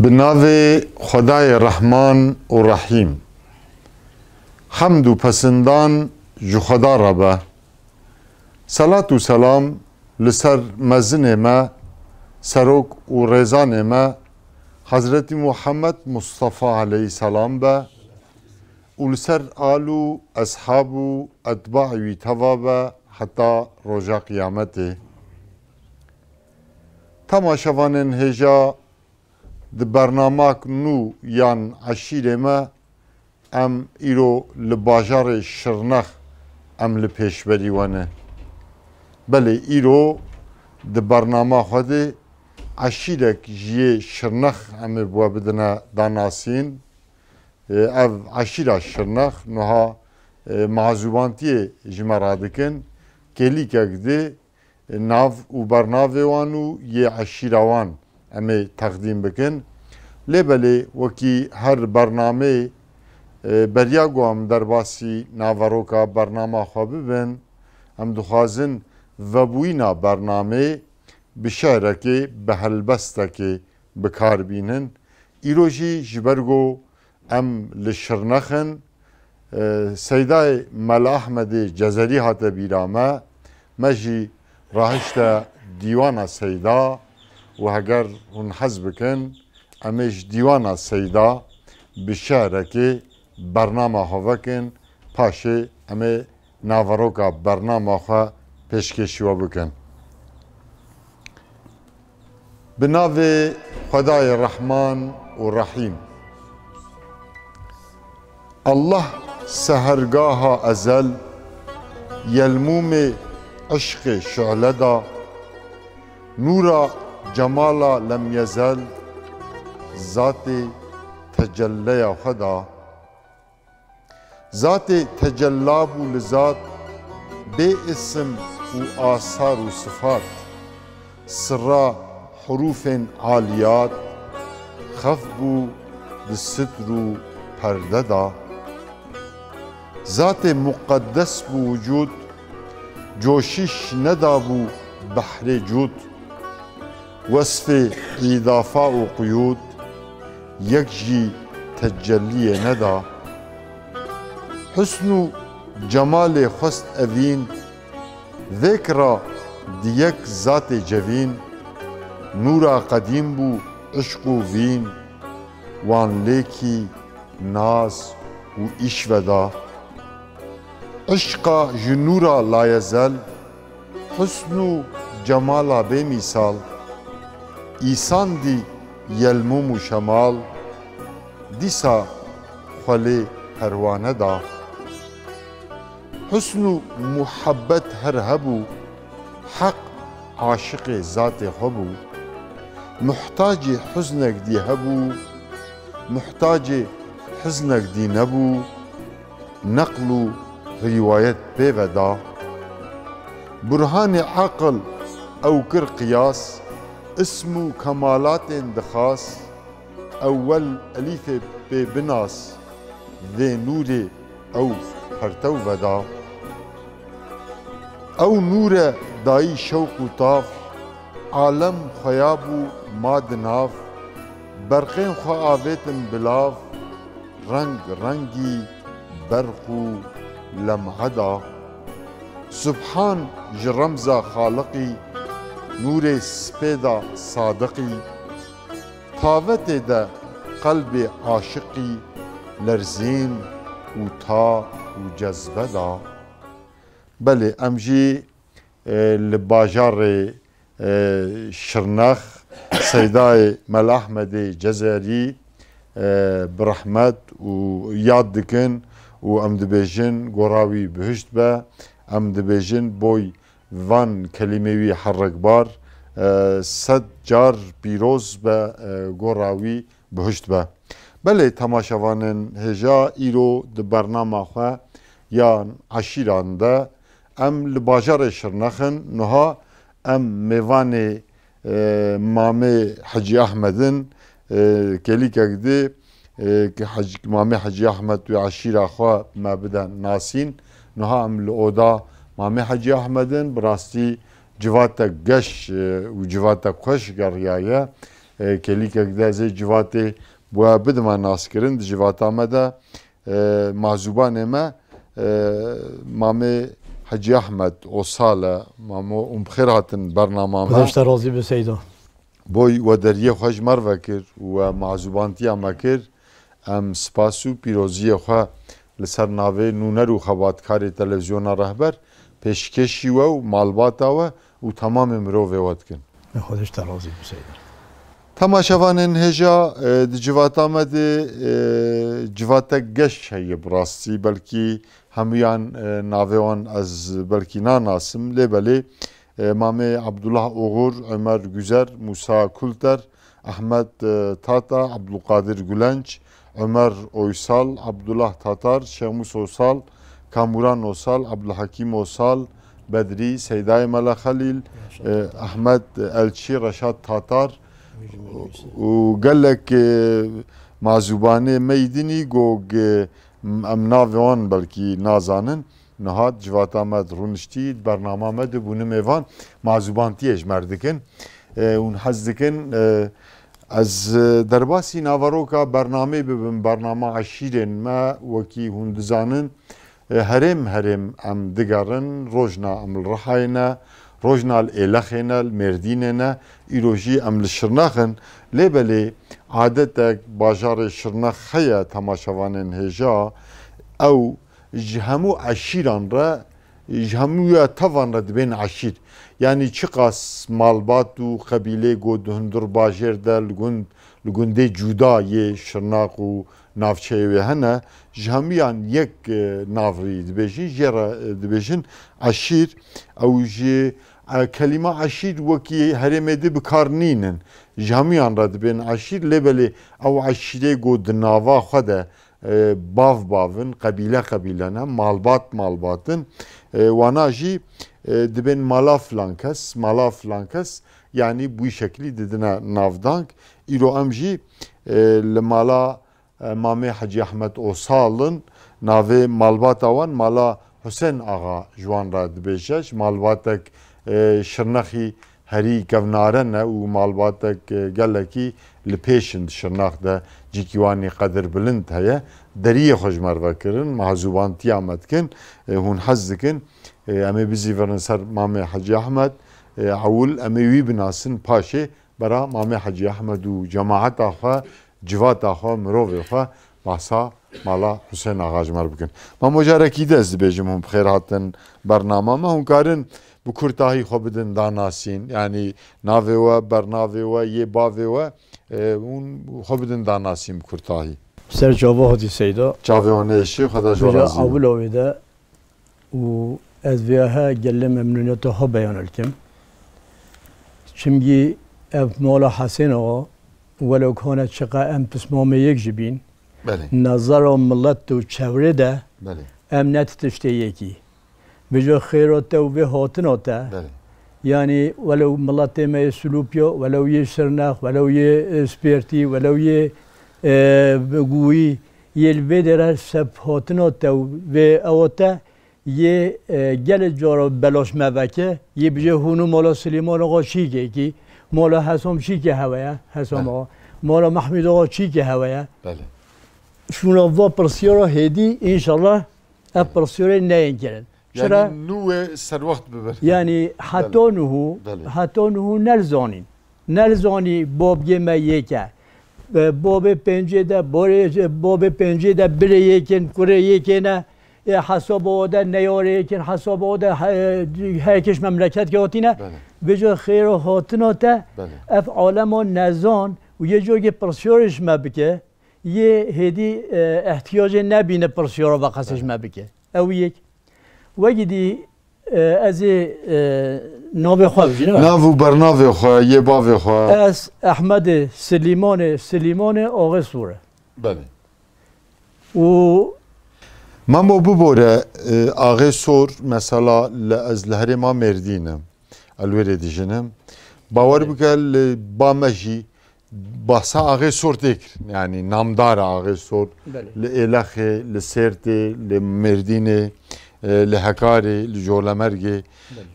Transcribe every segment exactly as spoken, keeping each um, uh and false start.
Bi navê Xwedayê Rehman û Rehîm. Hemd û pesindan ji Xweda re be. Selat û selam li ser mezinê me, serok û rêzanê me Hezretî Muhammed Mustafa aleyhisselam be û li ser al û eshab û etbaê wî teva be heta roja qiyametê. Temaşevanên hêja, di bernamak nû yan eşîrê me, em îro li bajarê Şirnex em li pêşberî we ne. Belê îro di bernama xwe de eşîrek ji yê Şirnex em ê bi we bidine danasîn. Ev eşîra Şirnex nuha, e, mazûbantiyê ji me radikin. Kêlîkek di nav û bernavê wan û yê eşîra wan em ê teqdîm bikin. Lê belê wekî her bernameyê, e, beriya ku em derbasî naveroka bernama xwe bibin, em dixwazin vebûyîna bernameyê bi şe'rekê, bi helbestekê bi kar bînin. Îro jî ji ber ku em li Şirnex in, e, Seydayê Mela Ehmedê Cezerî hate bîra me. Me jî rahişte dîwana Seyda û heger hûn hez bikin, em ê ji dîwana Seyda bi şe'rekê bernama xwe vekin. Paşê em ê naveroka bernama xwe pêşkêşî we bikin. Bi navê Xwedayê Rehman û Rehîm. Allah sehergaha ezel, yelmûmê eşqê şe'le da, nûra cemala lemyezel, zatê tecelleya xwe da. Zatê tecella bû li zat, bê isim û asar û sifat. Sirra hurûfên aliyat, xef bû di sitr û perde da. Zatê muqeddes bû wicûd, coşîş nedabû behrê cûd. Wesfê îdafa û quyûd yek jî tecelliyê neda. Husn û cemalê xwest evîn, vêk ra di yek zatê cevîn, nûra qedîm bû, işq û vîn, wan lêkî naz û îşve da. Işqa ji nûra layezel, husn û cemala bêmîsal, îsan dî yelmûm û şemal, dîsa xwelê perwane da. Husn û muhebbet her hebû, Heq aşiqê zatê xwe bû. Muhtacê huznek dî hebû, muhtacê hiznek dî nebû, neql û rîwayet pê ve da. Burhanê eqil ew kir qiyas, ism û kemalatên dixas, ewwel elîfê pê binas, vê nûrê ew pertew veda. Ew nûre dayî şewq û tav, alem xweya bû ma di nav, berqên xwe avêtin bi lav, reng rengî berq û lem'e da. Subhan ji remza Xaliqî, nûrê spêda Sadiqî, tavetê de qelbê aşiqî lerzîn û ta û cezbe da. Belê, em jî, e, li bajarê, e, Şirnex, Seydayê Mela Ehmedê Cezerî, e, bi rehmet û yad dikin û em dibêjin gora wî bihişt be, em dibêjin boy van kelîmê wî herikbar, e, sed car pîroz be, e, gora wî bihişt be. Belê temaşevanên hêja, îro di bernama xwe ya eşîran de em li bajarê Şirnex in. Niha em mêvanê, e, Mamê Hecî Ahmed in, e, kêlîkek di, e, ki Hec-, Mamê Hecî Ahmed wê eşîra xwe me bide nasîn. Niha em li oda Mamê Hecî Ahmed in, bi rastî civatek geş, e, û civatek xweş geriyaye. E, Kêlîkek de ez ê civatê bi we bidime naskirin. Di civata me de, e, mazûbanê me, e, Mamê Hecî Ahmed Osal e. Mamo, hûn bi xêr hatin bernama me. Xwedê ji te razî be Seyda. Boy we deriyê xwe ji me re vekir û we mazûbantiya me kir. Em spas û pîroziyê xwe li ser navê nûner û xebatkarê Televîzyona Rehber, pêşkêşî we û malbata we û temamê mirovê we dikin. Xwedê ji te razî be Seyda. Temaşevanên hêja, e, di civata me de, e, civatek geş heye bi rastî, belkî hemûyan, e, navê wan ez belkî nanasim, lê belê, e, Mamê Abdullah Oxur, Ömer Güzer, Musa Kulter, Ahmet, e, Tata, Abdulkadir Gülenç, Ömer Oysal, Abdullah Tatar, Şemus Osal, Kamuran Osal, Abdulhakim Osal, Bedri, Seydayê Mele Xelîl, e, Ahmet Elçi, Reşat Tatar û gelek, e, mazûbanê me yî dinî go, e, em navê wan belkî nazanin. Niha di civata me de rûniştî, di bernama me de bûne mêvan, mazûbantiyê ji me re dikin. E, hûn hez dikin, e, ez, e, derbasî naveroka bernameyê bibim, bernama eşîrên me, wekî hûn dizanin, e, herêm herêm em digerin, rojna em li Rihayê ne, rojna li Êlexê ne, li Mêrdînê ne, îro jî em li Şirnex in. Lê belê adetek bajarê Şirnex heye, temaşevanên hêja, ew ji hemû eşîran re, ji hemû ya tevan re dibên eşîr. Yanî çiqas malbat û qebîlê go di hundir bajêr de li gund, li gundê cuda yê Şirnex û navçeyê wê hene, ji hemûyan yek, e, nav rî dibêjin, jê re, e, dibêjin eşîr. Ew ji, e, kelîma eşîr wekî herêmê di bi kar nînin. Ji hemûyan re dibên eşîr, lê belê ew eşîrê go di nava xwe de, e, bav bav in, qebîle qebîle ne, malbat malbat in. E, wana jî, e, dibên mala filan kes, mala filan kes, yanî bi wî şeklî didine navdang. Îro em jî, e, li mala, e, Mamê Hecî Ehmed Osal in, navê malbata wan mala Husên Axa ji wan re dibêje. Ji malbatek, e, Şirnexî herî kevnare ne û malbatek, e, gelekî li pêş in di Şirnex de, cîkî wan î qedirbilind heye. Deriyê xwe ji me re vekirin, mehzûbantiya me dikin, e, hûn hez dikin, e, em ê bizîvirin ser Mamê Hecî Ehmed, e, ewil em ê wî binasin, paşê bera Mamê Hecî Ehmed û cemaeta xwe, civata xwe, mirovê xwe, bahsa mala Husên Axa ji me re bikin. Mamo, carekî de ez dibêjim hûn bi xêr hatin bernama me. Hûn karin bi kurtahî xwe bidin danasîn, yanî navê we, bernavê we, yê bavê we, e, hûn xwe bidin danasîn bi kurtahî. Ser çava hatî Seyda. Çavê wan êşî, Xweda ji we Vêca razî be. Ewila wê de û ez vêya he gelê memnûniyeta xwe beyan dikim. Çimkî ev mala Hesên Axa, welew kane çiqa em pismamê yek jî bîn, Belê. Nezara milet û çevrê de Belê. Em ne ti tiştê yekî. Vêca xêra te û vê hatina te. Belê. Yanî welew miletê me yê Silûpya, welew yê Şirnex, welew yê, e, Spêrtî, welew yê, e, Gûyî, yê li vê dêre seb hatina te û vê ewa te yê, e, gelê cara belaş me veke, yê bijê hûn û mala Silêman Axa çîkekî, mala Hesom çîkê hewe ye, Hesom Belê. Axa, mala Mehmûd Axa çîkê hewe ye. Belê. Şûna va pirsiyara hêdî, înşallah, ev pirsiyarê neyên kirin. Çira? Yanî nû wê serwext bibir. Yanî heta Belê. Niho, Belê. Heta niho nelzanîn. Nelzanî babgê me yek e. E, babê pêncê de, borê, babê pêncê de birê yek in, kurê yek in e. E, hesaba o de neyarê yek in, hesaba o de he-, her keş memleket ke hatîne. Belê. Vêca xêra hatina te, Belê. Ev alema nezan û yê cagê pirsiyarê ji me bike. Yê hêdî, e, ihtiyacê nebîne pirsiyara ve qesê ji Belê. Me bike. Ew yek. Wekî dî, e, ez ê, e, navê xwe bijînim. Nav û bernavê xwe, yê bavê xwe. Ez Ehmedê Silîmanê, Silîmanê Axê Sor e. Belê. Û Mamo bibore, e, Axê Sor, mesela li, ez li herêma Mêrdîn im. Ez li wêrê dijinim. Bawer Belê. Bike li ba me jî bahsa Axê Sor tê kirin. Yanî namdar e Axê Sor. Belê. Li Êlexê, li Sêrtê, li Mêrdînê, e, li Hekarê, li Colemergê. Belê.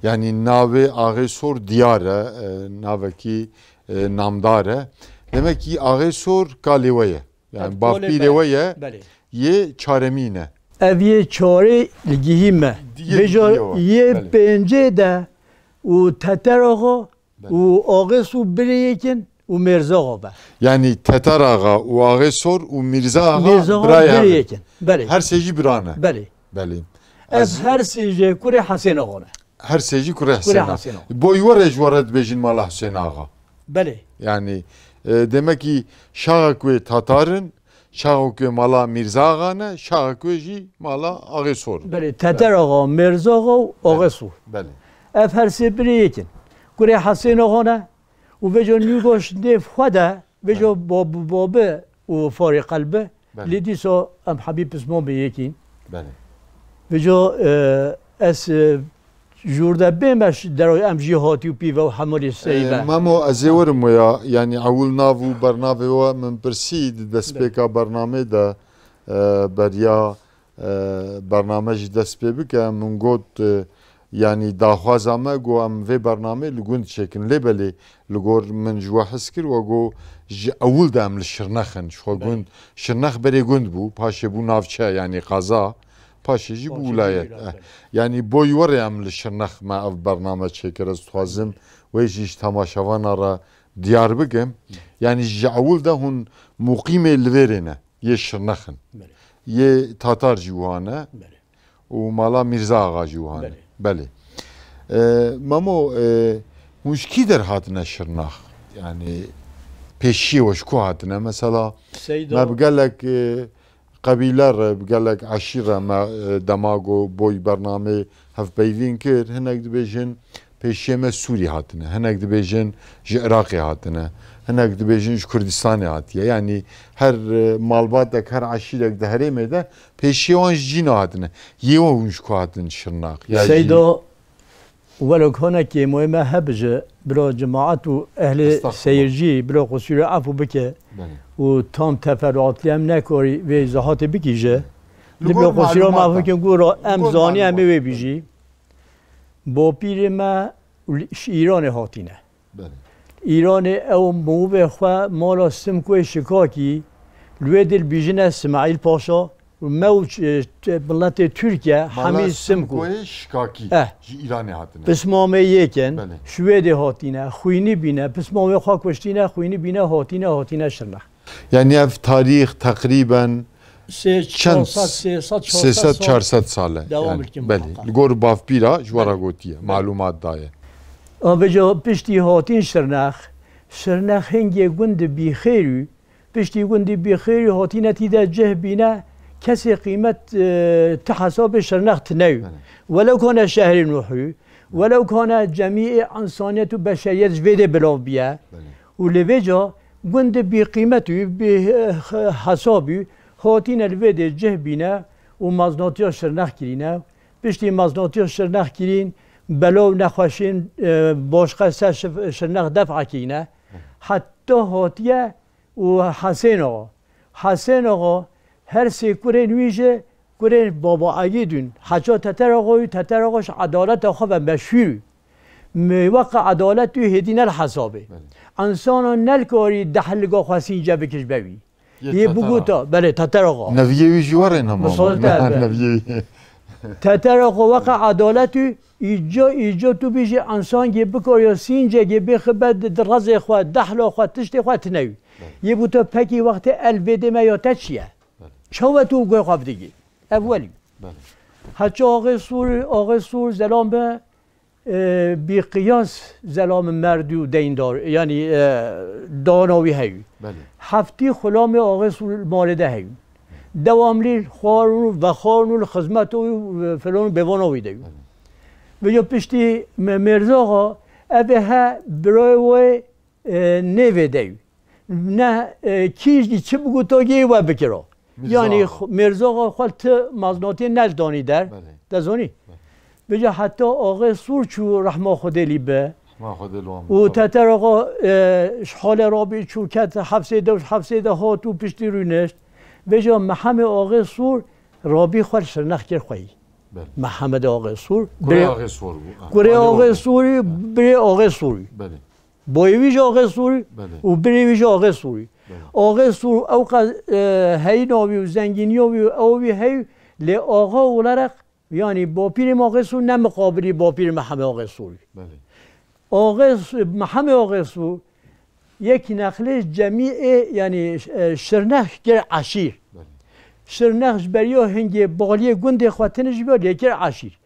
Yanî navê Axê Sor diyar e, e, navekî, e, namdar e. Demek ki Axê Sor kalê we ye. Yani bavpîrê we ye. Belê. Yê çaremî ne. Ev yê çarê li gihî me. Yê Vêca gihî ye we. Yê Belê. Pêncê de û Teter Axa Belê. Û Axê Sor birê yek in û Mêrza Axa be. Yani Teter Axa û Axê Sor û Mîrza Axa Mêrza Axa birayê birê hev in. Yek in. Belê. Her sê jî bira ne. Belê. Belê. Ev Ez her sê jî kurê Hesên Axa ne. Her sê jî kurê Kurê Hesên Axa. Hesên Axa. Boy we re ji we re dibêjin mala Husên Axa. Belê. Yani, e, demek ki şaxek wê Tatar in, şaxek wê mala Mîrza Axa ne, şaxek wê jî mala Axê Sor in. Belê, Teter Axa, Mêrza Axa û Axê Sor. Belê. Ev her sê birê yek in. Kurê Hesên Axa ne û vêca nû goş nêv xwe de, vêca Belê. Bab-, babi û farê qelbi. Belê. Lê dîsa em hebî pismamê yek in. Belê. Vêca, e, ez, e, jûr de bêm ez deroy em jî hatî û pîve û hemû lê serî Ee, me. Memo, ez ê werim waya, yani ewil nav û bernavê we min pirsî di destpêka bernamê de, e, beriya, e, bername jî dest pê bike, min got, e, yani daxwaza me got em vê bernamê li gund çêkin. Lê belê li gor min ji we hez kir, we got ji ewil de em li Şirnex in. Ji xwe Belê. Gund, Şirnex berê gund bû, paşê bû navçe, yani qaza, paşê jî bû Paşê bû wilayet. Wilayet. Eh, yani boy we re em li Şirnex me ev bername çêkir. Ez dixwazim wê jî ji temaşevana re diyar bikim. Yani ji ewil de hûn muqîmê li vêrê ne. Yê Şirnex in. Belê. Yê Tatar jî wiha ne. Belê. Û mala Mîrza Axa jî wiha ne. Belê. Belê. E, Memo, e, hûn ji kî der hatine Şirnex? Yani pêşiyê we ji ku hatine? Mesela Seyda me bi gelek, e, qebîle re, bi gelek eşîre me, e, dema ku boy bernamê hevpeyvîn kir, hinek dibêjin pêşiyê me Sûrî hatine, hinek dibêjin ji Iraqê hatine, hinek dibêjin ji Kurdistanê hatiye. Yani her, e, malbatek, her eşîrek di herêmê de pêşiyê wan ji cîna hatine. Yê we hûn ji ku hatin Şirnex? Ya jî Seydo, welo kone kêmoyê me hebije, bira cemaet û ehlê Estağfurullah. Seyircî, bira qusûrê efû bike Belê. Û tam teferruatlî em nekarî vê izahatê bikî ji. Li Li gor bira qusûra me malumat da. Bikin gora em Li gor zanî em ê malumat wê da. Bijî. Bapîrê me li, ji Îranê hatîne. Belê. Îranê ew movê xwe mala Simkoyê Şikakî, li wê dil bîjine Simaîl Paşa, û me û ç-, ç-, miletê Tirkiye Mala hemî Simko. Simkoyê Şikakî Eh. Ji Îranê hatine. Pismamê yêkin, Belê. Şwêdê hatîne, xwînî bîne, pismamê xwe kuştîne, xwînî bîne, hatîne, hatîne Şirnex. Yani ev tarîx teqrîben Sê, çend çar sed, sê sed, çar sed sê sed, çar sed sal e. Dewam Yani, dikin belê. Muhakkak. Li gor bavpîra ji we re Belê. Gotiye, Belê. Malumat daye. A vêca piştî hatin Şirnex, Şirnex hingê gund bî xêr û piştî gundî bî xêr û hatine tî de cih bîne, kesê qîmet, e, ti hesabê Şirnex tine û. Belê. Welew kane şehrê Nuh û, welew kane cemîê insaniyet û beşeriyet ji vê dê bilav biye. Belê. Û li vêca gund bi qîmet û bi, eh, hesab û hatine li vê dê cih bîne û maznatiya Şirnex kirîne. Piştî maznatiya Şirnex kirîn, bela û nexweşiyên, eh, başqe ser Şif-, Şirnex def'a kirîne. Heta hatiye û Hesên Axa. Hesên Axa her sê kurên wî ji kurên Baba Egîd in. Heça Teter Axa û Teter Axa ji edaleta xwe ve meşhûr û. Mi weqe edalet û hêdî ne li hesabê. Belê. Însana nelikarî deh liga xwe sînce bike ji be wî. Yê Yê Teter bigota, Axa. Belê, Teter Axa. Neviyê wî jî were nema. Misalê te be. Neviyê wî. Teter Axa weqe edalet û îca, îca tu bîjî însangê bikariya sîncegê bêxibe di, di rezê xwe, dehla xwe, tiştê xwe tine wî. Belê. Yê bû te pekî wextê el vê dê me ya te çi ye? Belê. Çawa tu guhê xwe bidigî? Ev welî. Belê. Heçî Axê Sûr, Axê Sûr zelam be, e, bi qiyas zelam merdû deyndar, yanî, e, dana wî heyû. Belê. Heftî xulamê Axê Sûr malê de heyû. Dewamlî xwarin û vexwarin û li xizmeta wî û filan û bêvana wî de yû. Belê. Vêca piştî me-, Mêrzaxa, ev ê he birayê wê, e, nêvê de yû. Ne, e, kî jî çi bigota gê we bikira. Mirza Yanî Axa. Xu-, Mêrzaxa xwe ti maznatiyê nel danî der. Belê. Te zanî? Belê. Vêca heta Axê Sûr çû rehma Xwedê lî be. Rehma Xwedê li wan be, Û tabii. Teter Axa, e, ji halê rabî çû ket hefsê de û ji hefsê de hat û piştî rûnişt. Vêca Mehemê Axê Sûr rabî xwe li Şirnex kir xweyî. Belê. Mehemedê Axê Sûr, Kurê birê Axê Sûr bû. Ha, Kurê Alî Axê Axê. Sûr û Ha. birê Axê Sûr. Belê. Boyê wî jî Axê Sûr û birê wî jî Axê Sûr. Axê Sûr ew qas, e, heyîna wî û zengîniya wî û ew wî hey, lê axa olarak, yanî bapîrê me Axê Sûr ne miqabilî bapîrê Mihemed Axê Sûr. Axê Sûr, Mihemed Axê Sûr yek nexlê cemî ê, yanî, e, Şirnex kir eşîr. Şirnex ji beriya hingê baliyê gundê xwe tine jî lê kir eşîr.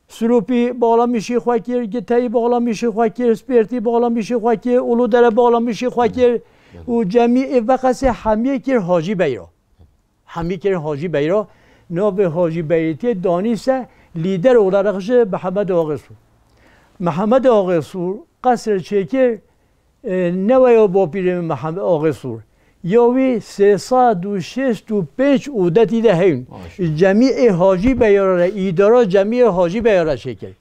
Silopî baxlamîşî xwe kir, Giteyî baxlamîşî xwe kir, Spêrtî baxlamîşî xwe kir, Uludere baxlamîşî xwe kir û cemî ê veqesê hemiyê kir Hacî Beyra. Hemî kirin Hacî Beyra. Navê Hacî Beyrîtê danî se, lîder olarak jî Mihemed Axê Sûr. Mihemed Axê Sûr qesr çêkir, e, neweya bapîrê Mihemed Axê Sûr. Ya wî sê sed û şêst û pênc odetî de heyn. Maşallah. Cemî ê Hacî Beyra re, îdara cemî ê Hacî Beyra çêkir.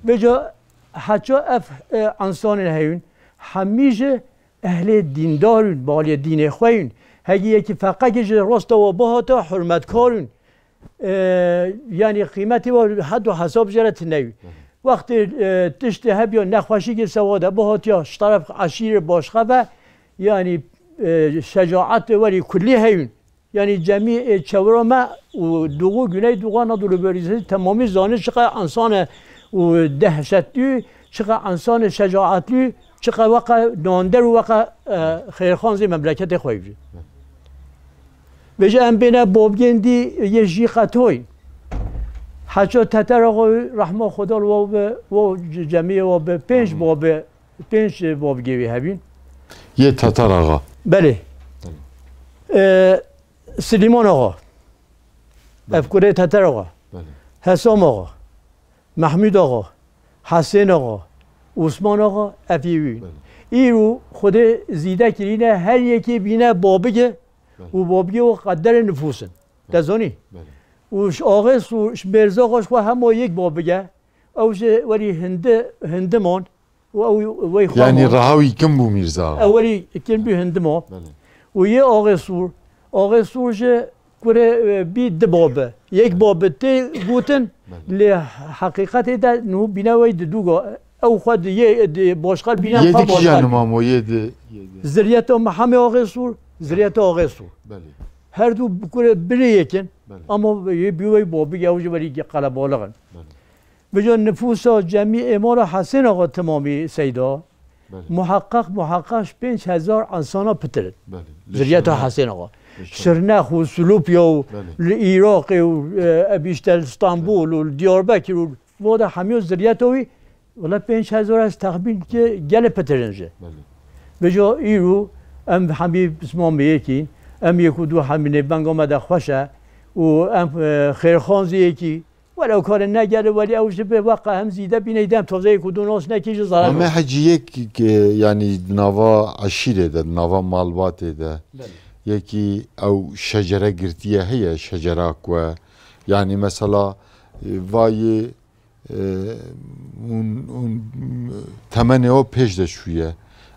Vêca heça ev, e, insanên heyûn, hemî ji ehlê dîndar ûn, balê dînê xwe yûn. Hegî yekî feqekî ji rosta we bihata, hurmetkar ûn. E, yanî qîmetê we hed û hesab jê re tune yû. Wextê, e, tiştê hebiya nexweşîkê sewa de bihatiya, ji teref eşîrê başxe ve, yanî, e, şecaetê werî kullî heyûn. Yanî cemî, e, çewra me û Doğu, Güneydoğu Anadolu bölgesi temamî zanî çiqa insane û dehşetlî, çiqa insane şecaetlî, çiqa weqa nander û weqa, e, xêrxan zî memleketê xwe yî. Vêca em bêne babgên dî yê jî qetoyî. Heça Teter Axa, rehma Xweda li we be, we cemiyê we be, pênc babê Pênc, e, babgê wî hebîn. Yê Tatar Axa. Belê. E, Silîman Axa. Belê. Ev kurê Tatar Axa. Belê. Hesam Axa. Mehmûd Axa. Hesên Axa. Osman Axa, ev yê wî. Belê. Îro Xwedê zîde kirîne, her yekê bîne babige Belê. Û babigê o qederê nifûs in. Belê. Te zanî? Belê. Û ji Axê Sûr, ji Mêrza Axa ji xwe hema yek babige. Ew ji werî hindi, hindiman. û ew wey xwe Yanî ma. Reha wî kim bû Mîrza Axa? Ew werî kin bû hindima. Belê. Û yê Axê Sûr. Axê Sûr ji kurê, e, bî di babi. Yek babi tê gotin, Belê. Lê heqîqetê de nû bîne wey di dû ga. Ew xwe di yê, di başqa bîne Yê xwe di kîjan başqa. Mamo, yê di, yê di. Ziryeta Mihemê Axê Sûr, ziryeta Axê Sûr. Belê. Her du bi kurê birê yekin. Belê. Ama yê bî wey babi, ew ji werî qelebalixin. Belê. Vêca nifûsa cemî ê mala Hesên Axa timamî seyda, Belê. Muheqeq, muheqeq ji pênc hezar insana pitir in. Belê. Li Ziryeta Şirnex. Hesên Axa. Li Şirnex. Şirnex û Silopya û Belê. Li Iraqê û, e, ev işte li Stenbul û li Diyarbekir û voda hemiyo ziryeta wî, wela pênc hezar ez texmîn ki gelê pitir in jî. Belê. Vêca îro em hemî pismamê yekî, em yek û du hemî nêvenga me de xweş e û em, e, xêrxan zî yekî. Welew karê ne gelê welî ew ji bi weqa hem zîde bîne, îdem tozeyê ku dû nas nekî ji zarar Ame bû. Hecî yek ki, yanî nava eşîrê de, nava malbatê de, Belê. Yekî ew şecere girtiye heye, şecera ku, yanî mesela, e, vayê, e, hûn, hûn, temenê o pêş de çûye.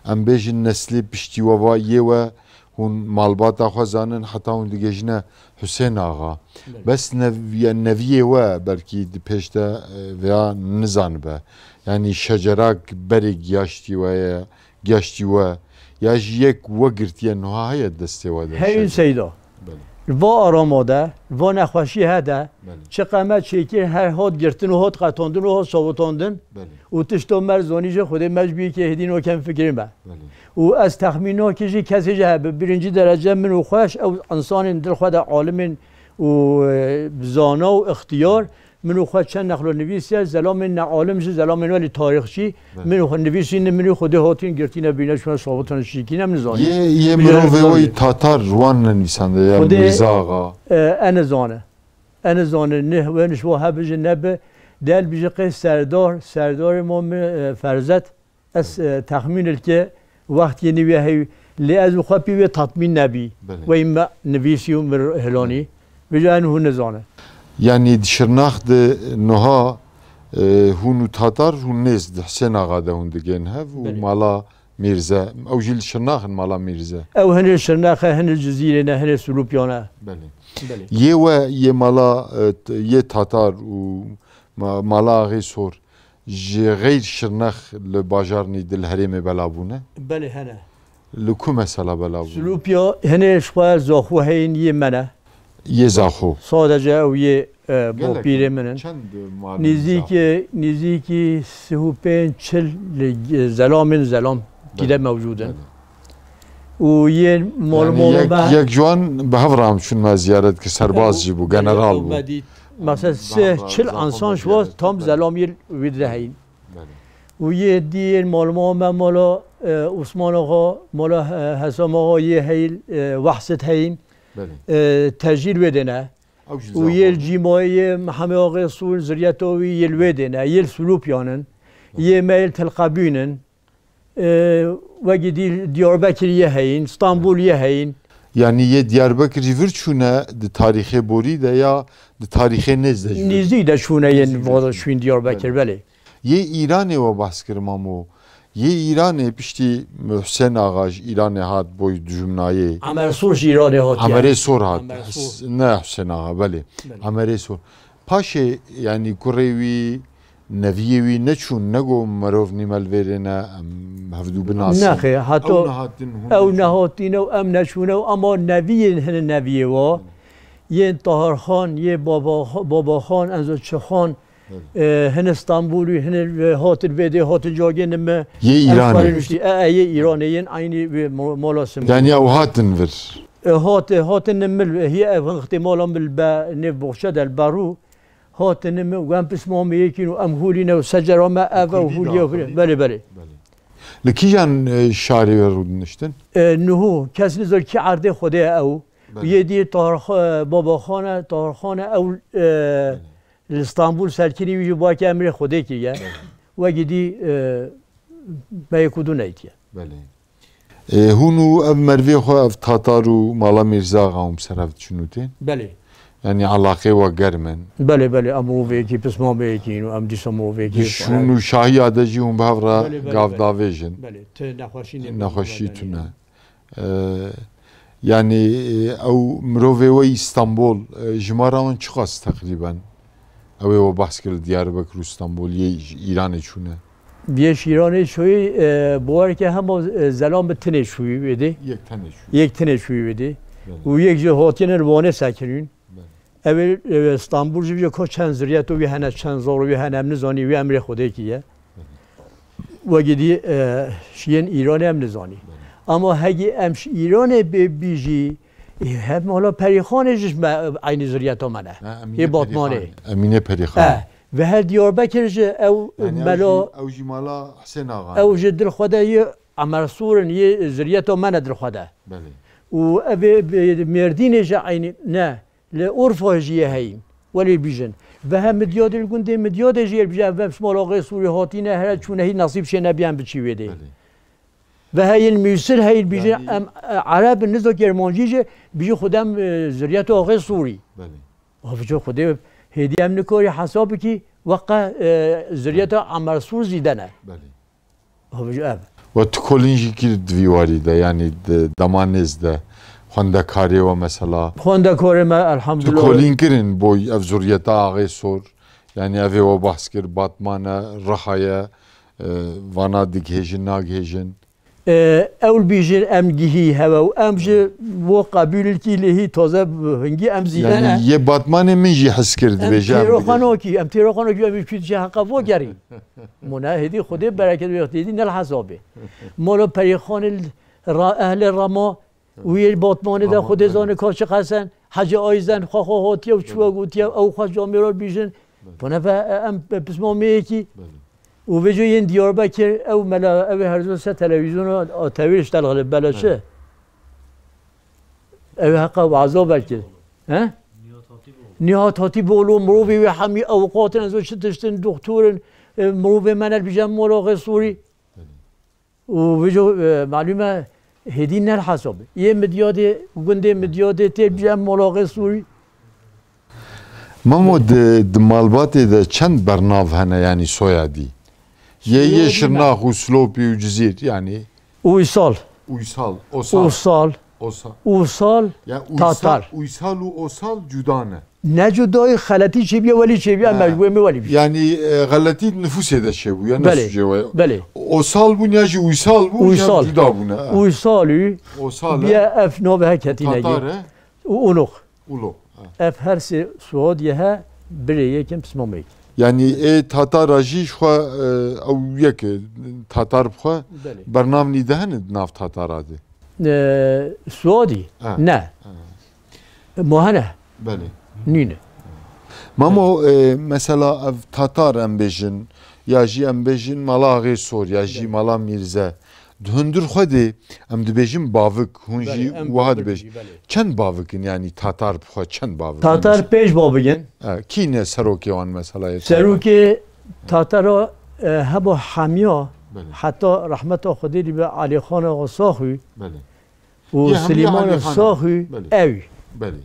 Em bêjin neslê piştî we va yê we Hûn malbata xwe zanin, heta hûn digihîjine Husên Axa. Belê. Bes nev-, ya neviyê we belkî di pêş de, e, veya nizanibe. Yanî şecerak berê giyaştî we ye, giyaştî we. Ya jî yek we girtiye niha heye destê we de. Heyîn şece-, Seyda. Belê. Va arama de, va nexweşî he de, Belê. Çi qemet çêkir her hat girtin û hat qetandin û hat şawitandin. Belê. Û tişta mer zanî jî Xwedê me ji bî yekê hêdî nakem fikrê me. Belê. Û ez texmîn nakî jî kesê jî hebe. Birincî derece min û xweş ew insanên dil xwe de alimên û, e, zana û ixtiyar, min û xwe çend nexlo nivîsiye, zelamên nealim jî, zelamên welî tarîxçî, Belê. Min û xwe nivîsîne, min û Xwedê hatîn girtîne bîne, şûne şawitan şîkîne, min zanî. Yê, yê Min mirovê zanî. Weyî tatar wan nenivîsande ya Xwedê, Mîrza Axa. E, ene zane. Ene zane, ne, we niş wa hebijin nebe, del biji qê serdar, serdarê ma mi, e, Ferzet, Ez, e, texmîn il ke wext yê nî wê heyî, lê ez û xwe pî wê tatmîn nebî. Belê. Wey me nivîsî û mir hilanî. Vêca en hûn nizane. Yanî di Şirnax de niha, e, hûn û Tatar hûn nêz di Hisên Axa de hûn digên hev û Belê. Mala Mîrze. Ew jî li Şirnax in mala Mîrze. Ew hinê Şirnax e, hinê Cizîrê ne, hinê Silopyan e. Belê. Belê. Yê we yê mala, e, t-, yê Tatar û ma-, mala Axê Sor. Ji xeyr Şirnex li bajarnî di li herêmê bela bûne? Belê hene. Li ku mesela bela bûne? Silopya hene ji xwe Zaxo heyîn yê me ne. Yê Zaxo. Sadece ew yê e, bapîrê min in. Çend malên Nîzîkî, nîzîkî sih û pênc çil li zelamên zelam kî de mewcûd in. Û yên mol mol me. Yek ji wan bi hev re em çûn me ziyaret kir, serbaz jî bû, general bû. Mesela sih çil ansan ji wan tam zelam yên wî dire heyîn. Û yê dî yên mol mol me, mola e, Osman Axa, mola e, Hesam Axa yê heyîn, e, Wehsit heyîn. E, tecîl wê dêne. Û yê li Cîmayê yê Mihemê Axê Sûr, ziryeta wî yê li wê dêne, yê li Silopyan in, yê me yê li Telqebîn in, e, wekî dî Diyarbekir yê heyîn, Stenbul yê heyîn. Yanî yê Diyarbekir jî vir çûne di tarîxê borî de ya di tarîxê nêz de jî vir? Nîzdîk de çûne yên vada çûyîn Diyarbekir, belê. Yê Îranê we behs kir mamo. Yê Îranê piştî Husên Axa ji Îranê hat boy dijminayê. Emer Sûr ji Îranê hatiye. Emerê Sor hat. Emer Sor. Ne Husên Axa belê. Belê. Emerê Sor. Paşê yanî kurê wî, neviyê wî neçûn, negot merov nîme li vêrê ne, em hevdû binasin. Nexê, hato ew nehatîne û em neçûne û ama neviyên hini neviyê wa, yên Tahirxan, yê Babaxan, Enzo Çixan, Hine Stenbolî, hine hatin vê dê, hatin cagê nime. Yê Îranê. E, e, yê Îranê yên eynî vê mola Stenbolî. Yani ew hatin vir. E, hate, hatin nimil, hiye ev hin xitê mala mil be, nêv boxçe del beru. Hatin nime, em pismamê yekîn û em hûlîne û secera me ev ew hûliye hûliye. Belê, belê. Li kîjan e, şarê we rûdiniştin? E, nuhu, kes nizor kî erdê Xwedê ew. Yê dî Tahir, e, Babaxan e, Tahirxan e ew, e, Li Stenbul serkirî wî jî bakê emrê Xwedê kiriye. Wekî dî me yek û du neytiye. Belê. Ê, hûn û ev mervê xwe, ev Tatar û mala Mîrza Axa hûn bi ser hev diçin û tên? Belê. Yanî elaqê we germ in? Belê, belê. Em mirovê yekî, pismamê yekî yin û em dîsa mirovê yekî. Di şûn û şahiya de jî hûn bi hev re gav davêjin? Belê, belê. Belê. Tu nexweşî nê. Nexweşî tune. Yanî ew mirovê we yî Stenbol, jimara wan çiqas teqrîben? Ew ê we behs kir li Diyarbekir û Stenbol yê ji Îranê çûne? Yê ji Îranê çûyî, bawer ke hema zelam bi tinê çûyî wê dê. Yek tenê çûyî. Yek tinê çûyî wê dê. Û yek jî hatiyene li Wanê sekirîn. Ew ê, e, Stenbul jî bije ko çend ziryeto wî hene, çend zaro wî hene, em nizanî, wî emrê Xwedê kî ye. Wekî dî, e, şiyên Îranê em nizanî. Ama hegî em ji Îranê bê bî jî, e, hem hala Perîxanê jî ji me, e, eynî ziryeta me ne. Yê Batmanê. Emîne Perîxan. E, ve her Diyarbekir jî ew mela. Ew jî mala Husên Axa. Ew jî dil xwe de yê Emersûr in, yê ziryeta me ne dil xwe de. Belê. Û ev ê Mêrdînê jî eynî ne. Li Urfa jî yê heyîn. Welê bîjin. Ve he Midyadê li gundê Midyadê jî yê bîjin. Ev, ev ji mala Axê Sûrî hatîne, here çûne hî nesîb çê nebiyen biçî wê dê. Belê. Ve heyîn Mûsir heyîn bîjin, yanî em, e, Ereb in, nizo Kermancî jî bîjin xwedem, e, ziryeta Axê Sûrî. Belê. Avico Xwedê hêdî em nikarî hesab bikî, weqe, e, ziryeta Emer Sûr zîde ne. Belê. Hevij ev. We tu kolîn jî kir di vî warî de, yanî di dema nêz de xwendekarê we mesela? Xwendekarê me, elhamdulillah. Tu kolîn kirin bo ev zuriyeta Axê Sor? Yanî evê we behs kir, Batman e, Riha ye, e, vana digihêjin, nagihêjin? E, ew li bîjin em gihî hewe û em ji bo qebûl kî lê hî taze hingî em zîde ne. Yanî yê Batmanê min jî hez kir dibêje em têroxanokî, em têroxanokî em kût ji heqa vo gerî. Mona hêdî Xwedê bereket wê hêdî ne li hesabê. Molo Perîxanê ra-, ehlê Rama û yê Batmanê de Xwedê zane ka çi qesen, Hecî Ayzen xwe xwe hatiye û çûye gotiye ew xwe camêra bîjin. Bone ve em pismamê yekî. Û vêco yên Diyarbekir ew mela ew ê herzo ser televîzyona tewêr ji te lixilê bela çi? Ew ê heqa waza vekir. He? Nihat Hatîpoğlu, mirovê wê hemî ewqat in, ez çi tişt in, doktor in, e, mirovê me ne dibêje mola Axê Sûrî. Û vêco, e, malûm e, hêdî ne li hesabê. Yê Midyadê, gundê Midyadê tê dibêje mola Axê Sûrî. Mamo, di, di malbatê de çend bernav hene, yanî soyadî? Yê, yê Şirnax û Silopî û Cizîr, yanî. Uysal. Uysal, Osal. Uysal. Osal. Usal, Ya Uysal, Tatar. Uysal û Osal cuda ne. Ne cudayî, xeletî çêbûye, welî çêbûye, em Ha. mecbûr me welî bî. Yani, e, xeletî nüfusê de çêbûye, ne Belê, sucê we. belê. Osal bûn ya jî Uysal bûn, Uysal. ya cuda bûne. Ha. Uysal û Osal e. biye ev navê heketîne Tatar e. û Unuk. Ulo. Ha. Ev her sê Suadiye he birê yekin pismameyek. Yani ê Tatara jî ji xwe, e, ew yek e, Tatar bi xwe Belê. bernavnî de hene di nav Tatara de. E, Suadî? Ha. Ne. Ha. Mo hene? Belê. Nîne. Mamo, e, mesela ev Tatar em bêjin, ya jî em bêjin mala Axê Sor, ya jî Belê. mala Mîrze. Di hundir xwe de em dibêjin bavik, hûn Belê, jî em wiha bavik dibêjin. jî, belê. Çend bavik in, yanî Tatar bi xwe çend bavik in? Tatar pênc bavik in. E, kî ne serokê wan mesela yê Tatar? Serokê Tatara, e, hebo hemiya, Belê. heta rehmeta Xwedê lê be Alîxana Saxû Belê. û Yê hemiya Silêmana Alîxana. Saxû Belê. ew. Belê.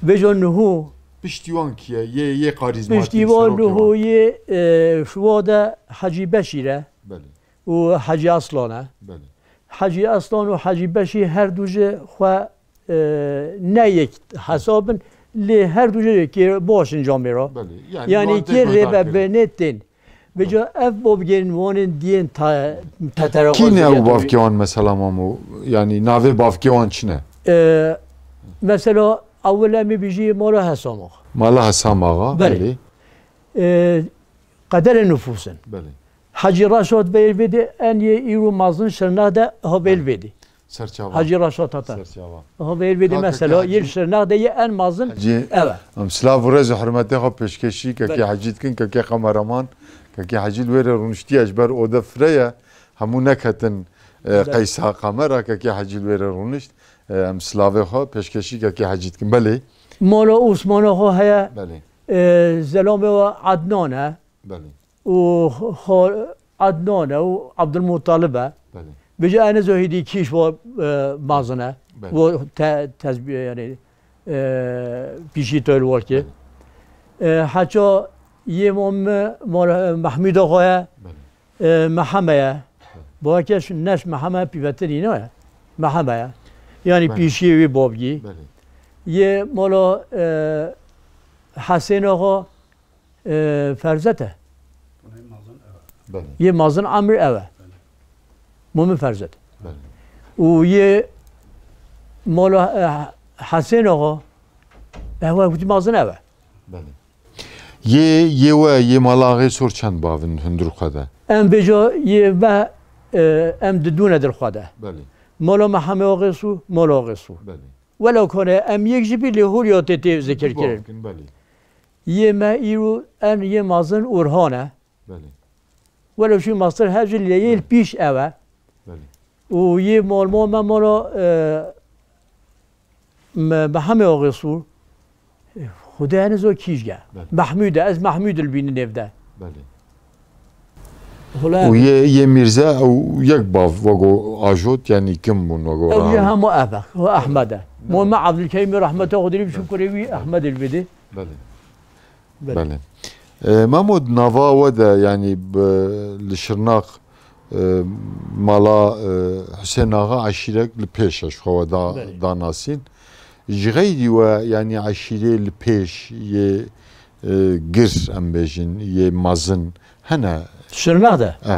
Vêca niho Piştî wan kî ye? Yê, yê karîzmatîk Piştî wan serokê niho wan. yê, e, şiwa de Hecî Beşîr e. Belê. û Hecî Aslan e. Belê. Hecî Aslan û Hecî Beşî her du ji xwe, e, ne yek hesab in, lê her du ji yekê baş in camê re. Belê. Yani, Yani wan kê tê rêve guhdar kirin. bênê tên. Vêca ev bavgên wanên diyên ta-, Tetera Kî ne ew Xweziyetê. bavkê wan mesela Mamo? Yani navê bavkê wan çi ne? E, mesela ewil em ê bijî Mala Hesam Axa. Mala Hesam Axa, Belê. belê. E, qederê nüfus in. Belê. Hecî Reşat Beyl Vêdê en yê îro mazin Şirnex de ha Beyl Vêdê. Serçava. Hecî Reşat Tatar. Serçava. Ha Beyl Vêdê Ka-, mesela kaka yê Hecî Şirnex de yê en mazin Hecî, ev e. em silav û rêz û hurmetê xwe pêşkêşî kekê Belê. Hecî dikin, kekê kameraman, kekê Hecî li wêrê rûniştiye ji ber ode fire ye. Hemû neketin, e, Belê. qeysa kamera, kekê Hecî li wêrê rûnişt. E, em silavê xwe pêşkêşî kekê Hecî dikin. Belê. Mala Osmana xwe heye. Belê. E, zelamê we Adnan e. Belê. û xo-, Adnan e û Abdulmuttalib e. Belê. Vêca ene Zahîdî kîş wa, e, mazin e. Belê. Wo te-, tezbî-, yani, e, pîşî toyl warkê. Belê. E, heça yê mo me, mo, Mehmûda xwe ye. Belê. E, Meheme ye. Belê. Bo hekeş neş Meheme pîvetirî ne ye. Meheme ye. Yani Belê. pîşiyê wî babgî. Belê. Yê mola, e, Hesêna xwe E, Ferzet e. Belê. Yê mazin Emir ev e. Belê. Momin Ferzet. Belê. Û yê mala, e, Hesên Axa, ev e, gotî mazin ev e. Belê. Yê, yê we, yê mala Axê Sor çend bav in hundir xwe de? Em vêca yê me, e, em di dû ne dir xwe de. Belê. Mala Mehemê Axê Sor, mala Axê Sor. Belê. Welo kone em yek jî bî lê hûrya tê tê zikir kirin. Belê. Yê me îro en yê mazin Orhan e. Belê. Welo şî mastir her jî lê yê Belê. pîş ev e. Belê. Û yê malma me mala, e, me, Mehemê Axê Sûr. Xwedê ene zor kîj ge. Belê. Mehmûd e, ez Mehmûd li bînin nêv de. Belê. Xula Û yê, yê Mîrze ew yek bav wego ajot, yanî kim bûn wego Ew jî Orhan? hemo ev e, o Ehmed e. Mo me Evdilkerîm rehmeta Xwedê lê bî, şukurê wî Ehmed li bidê. Belê. Belê. Belê. E, Memo, di nava we de, yanî bi, li Şirnax, e, mala, e, Husên Axa eşîrek li pêş e, ji xwe we da, Belê. da nasîn. Ji xeyrî we, yanî eşîrê li pêş yê, e, gir, em bêjin, yê mezin hene? Şirnax de? E.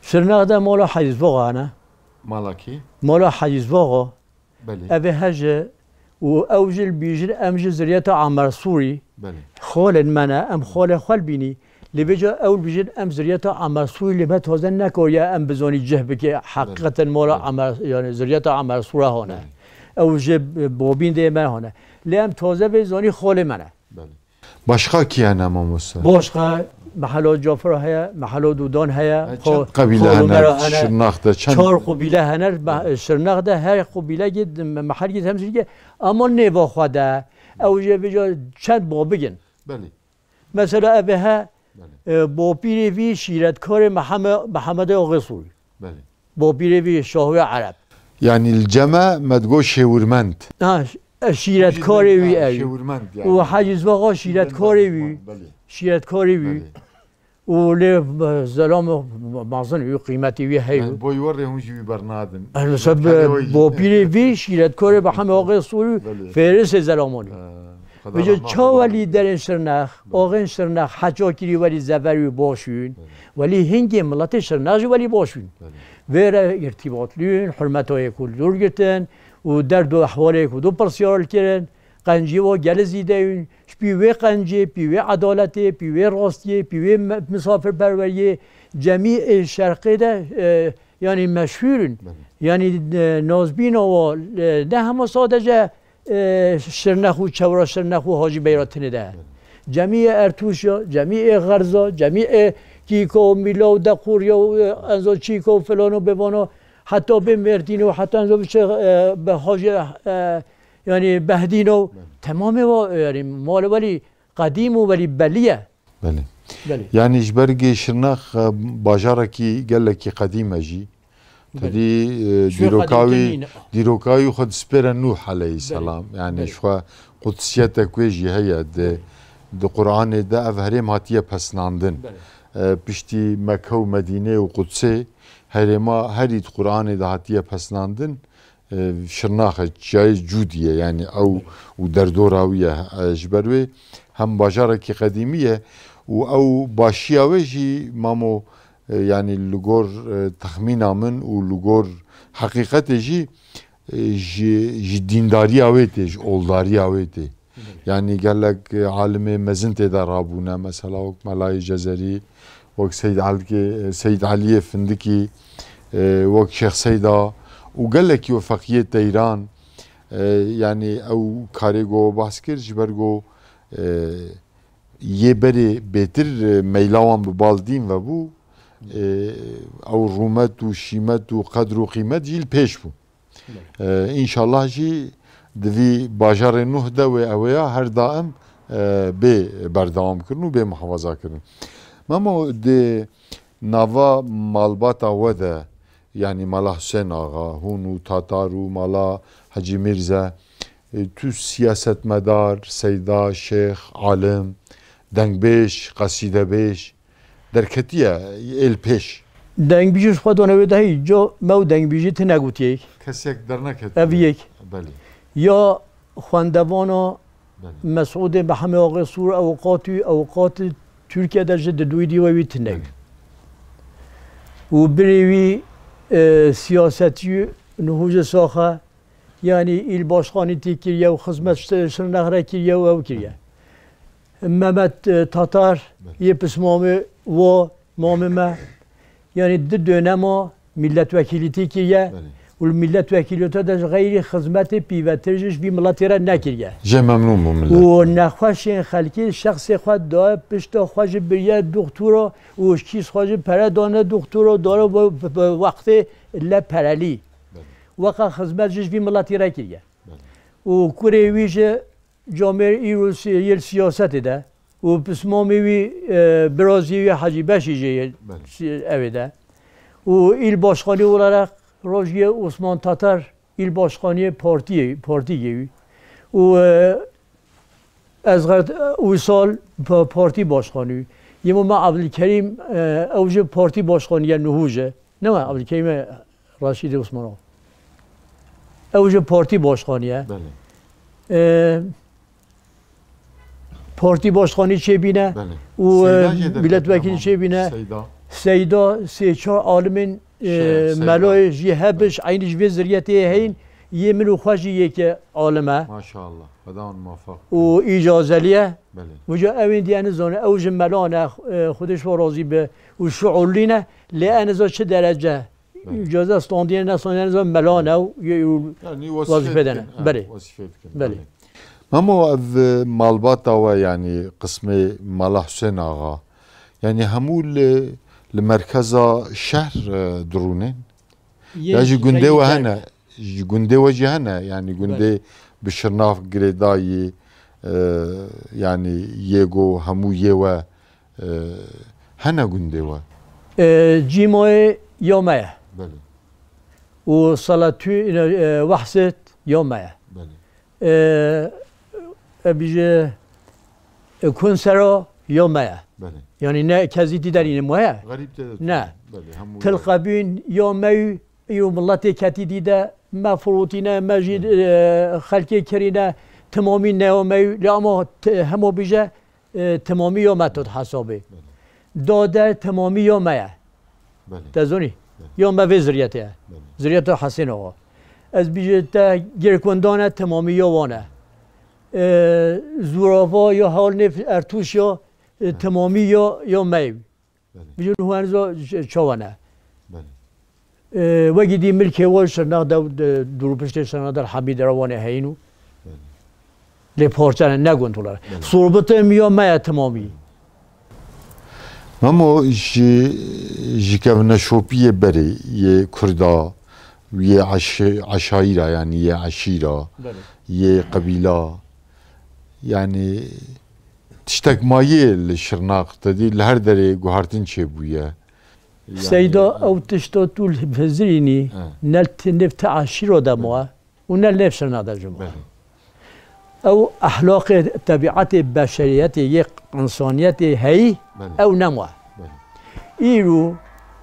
Şirnax de mala Hecî Zvaxa hene. Mala kî? Mala Hecî Zvaxa. Belê. Ev ê hej e û ew jî li bîjin em ji ziriyeta Amer Sûrî Belê. xalên me ne, em xalê xwe li bînî. Lê vêca ew li bîjin em ziriyeta Amer Sûrî lê me taze nekariye em bizanî cih bike heqîqeten mala Belê. Amer, yani ziriyeta Amer Sûra hane. Belê. Ew ji bobîn dê me hane. Lê em taze vê zanî xalê me ne. Belê. Başqa kî hene mamoste? Başqa mehela Cafira heye, mehela Dudan heye, E, xo-, çend qebîle xo hene Umera hene. Şirnax de çend? Çar qebîle hene, me-, Şirnax de her qebîlekî di me-, mehelkî temsîl ke, ama nêva xwe de, ew jê vêca çend babigin. Belê. Mesela ev he, Belê. e, bapîrê vî şîretkarê Meheme-, Mehemedê Axê Sûrî. Belê. Bapîrê vî şahûya Ereb. Yanî li cem me digo şêwirmend. Ha, ş-, e, şîretkarê wî Ha, ew. şêwirmend yani. Û Hecî Zvaxa şîretkarê wî. Belê. Şîretkarê wî. Belê. û lê, e, zelam mezin û qîmetê wî heye. Yani boy werê hûn jî wî bernadin. Elbette, bopîrê vî şîretkorê Behemê Axê Sûrî, belê, fêrisê zelamanî. Vêce çawa lîderên Şirnex, belê, axên Şirnex heça kirî welî zever wî baş wîn. Belê. Welî hingê miletê Şirnex jî welî baş wîn. Belê. Vê re îrtîbatlî wîn, hurmeta yek û dûr girtin û derd û ehwalê yek û dû pirsiyar kirin. Qencî wa gelê zîde yîn. Ji pî wê qencê, pî wê edaletê, pî wê rastiyê, pî wê me-, misafirperweriyê cemî ê şerqê de, e, yanî meşhûr in. Belê. Yanî, e, nazbîna wa, e, ne hema sadece, e, Şirnex û çewra Şirnex û Hacî Bey re tune de. Belê. Cemî ê Ertûş ya, cemî ê Xerza, cemî ê Kîka û Mîla û Deqûr ya û, e, enza Çîka û filan û bêvana, heta bê Mêrdîn û heta enza biçe, e, be Hacî, e, yanî Behdîn û, belê, temamê wa, yanî malê welî qedîm û welî belî ye. Belê. Belê. Yanî ji ber gê Şirnex, e, bajarekî gelekî qedîm e jî. Belê. Tedî, e, dîroka wî, dîroka wî xwe dispêre Nûh aleyhîselam. Belê. Yanî, belê, ji xwe qudsiyete ku jî heye di, belê, di Qur'anê de ev herêm hatiye pesnandin. Belê. E, piştî Mekke û Medînê û Qudsê herêma herî di Qur'anê de hatiye pesnandin. E, Şirnaxe, çiyayê Cûdî ye, yanî ew û derdora wî ye. E, ji ber wê hem bajarekî qedîmî ye û ew başiya wê jî, mamo, e, yanî li gor, e, texmîna min û li gor heqîqetê jî, e, ji, ji dîndariya wê tê, ji oldariya wê tê. Belê. Yanî gelek, e, alimê mezin tê de rabûne, mesela wek Melayê Cezerî, wek Seyd Elkê, e, Seyd Eliyê Findikî, e, wek Şêx Seyda û gelekî wek Feqiyê Teyran, e, yanî ew karê ku we behs kir, ji ber ku, e, yê berê bêtir, e, meyla wan bi bal dîn ve bû, e, ew rûmet û şîmet û qedr û qîmet jî li pêş bû. Belê. E, înşallah jî di vî bajarê Nuh de wê ew ya her daim, e, bê berdewam kirin û bê muhafaza kirin. Memo, di nava malbata we de, yanî Mala Husên Axa, hûn û Tatar û Mala Hecî Mîrze, e, tu siyasetmedar, seyda, şêx, alim, dengbêj, qesîdebêj, derketiye êl pêş. Dengbîjî ji xwe dane wê dehî, ca me û dengbîjî tune gotiye. Kesek derneketiye. Ev yek. Belê. Ya xwendevana, belê, Mesûdê Mehemê Axê Sûr ewqatî, ewqatî Tirkiye de ji di dûyî dîwe wî tune. Belê. Û birê wî, e, siyasetî nihûjê saxe, yanî îl başkanîtî kiriye û xizmet şi-, Şirnex re kiriye û ew kiriye. Belê. Mehmet, e, Tatar, belê, yê pismamê wa, mamê me, yanî di dönema milletvekîlîtî kiriye, belê, û li milletvekîlîtê de ji xeyrî xizmetê pîvetir jî ji vî miletê re nekiriye. Jê memnûn bû millet. Û nexweşên xelkê şexsê xwe daye pişta xwe jî biriye doktora û ji kîs xwe jî pere dane doktora dare we-, we-, wextê le perelî. Belê. Weqa xizmet jî ji vî miletî re kiriye. Belê. Û kurê wî jî camêr îro si-, yê li siyasetê de û pismamê wî, e, birazî wî Hecî Beşî jî yê, belê, si-, ew ê de. Û îl başkanî olarak rojiyê Osman Tatar îl başkaniyê partiyê, partiyê wî. Û, e, Ezxet Uysal pa-, partî başkanî. Yê me Abdülkerim, e, ew jî partî başkanî ye nihû jî. Ne me Abdülkerim e Raşîdê Osmanov. Ew jî partî başkanî ye. Belê. E, partî başkanî çêbîne, belê, û, e, Seyda jê derket, milletvekilî tamam, çêbîne. Seyda. Seyda, sê çar alimên, e, Şêx Seyda, melayê jî hebin, belê, eynî ji vê ziriyetê heye, belê, yên, yê min û xwe jî yekê alim e. Maşallah. Xweda wan muwefeq. Û îcazeliye. Belê. Wîca ew ên diye nizane, ew ji melan e, e, Xwedê ji we razî be. Û şuurlî ne, lê ez niza çi derece. Belê. Îcaze standiye ne standiye nizane melan e û, û, yanî wezîfe dene. Belê. Wezîfe dikin, belê. Belê. Memo, ev, e, malbata we, yanî qismê Mala Husên Axa, yanî hemû li, li merkeza şehr, e, dirûnên? Ya jî gundê we hene, ji gundê we jî hene, yanî gundê bi Şirnax girêdayî, e, yanî yê go hemû yê we, e, hene gundê we? E, Cîmayê ya me ye. Belê. Û Salatû, e, Wehset ya me ye. Belê. E, e, bîje, e, Kunsera ya me ye. Belê. Yanî ne kesî dî derî ne me ye. Xerîb te de Ne. Belê, hemû Tilqebîn ya me û îro miletê ketî dî de me firotîne, me jî, Belê. e, xelkê kirîne, timamî ne ya me û, lê ama te-, hemo bîje, e, timamî ya me tot hesabê. Belê. Dade timamî ya me ye. Belê. Te zonî? Belê. Ya me vê ziryetê ye. Belê. Ziryeta Hesên Axa. Ez bîje te Girkundane timamî ya wan e. E, Zûrava ya Hewlnêv Ertûş ya, e, Belê. timamî ya, ya me ye. Belê. Bijin hûn zo ç-, çawa ne? Belê. E, wekî dî milkê wan Şirnex de, de, dûrûpiştê Şirnex der Hemî Derawanê heyîn û Belê. lê parçe ne, ne gund wala. Belê. Sorbitê miya me ye timamî. Memo ji, ji kevneşopiyê berê yê Kurda, yê eş-, eşayîra, yanî yê eşîra, Belê. yê qebîla, yanî tiştek mayê li Şirnaq te dî li her derê guhartin çêbûye. Yanî Seyda, ew tişta tu li hizirînî, He. ne li nêv ti eşîro de ma û ne li nêv Şirna de jî ma. Belê. Ew ehlaqê, tebîetê beşeriyetê, yê insaniyetê heyî, Belê. ew nema. Belê. Îro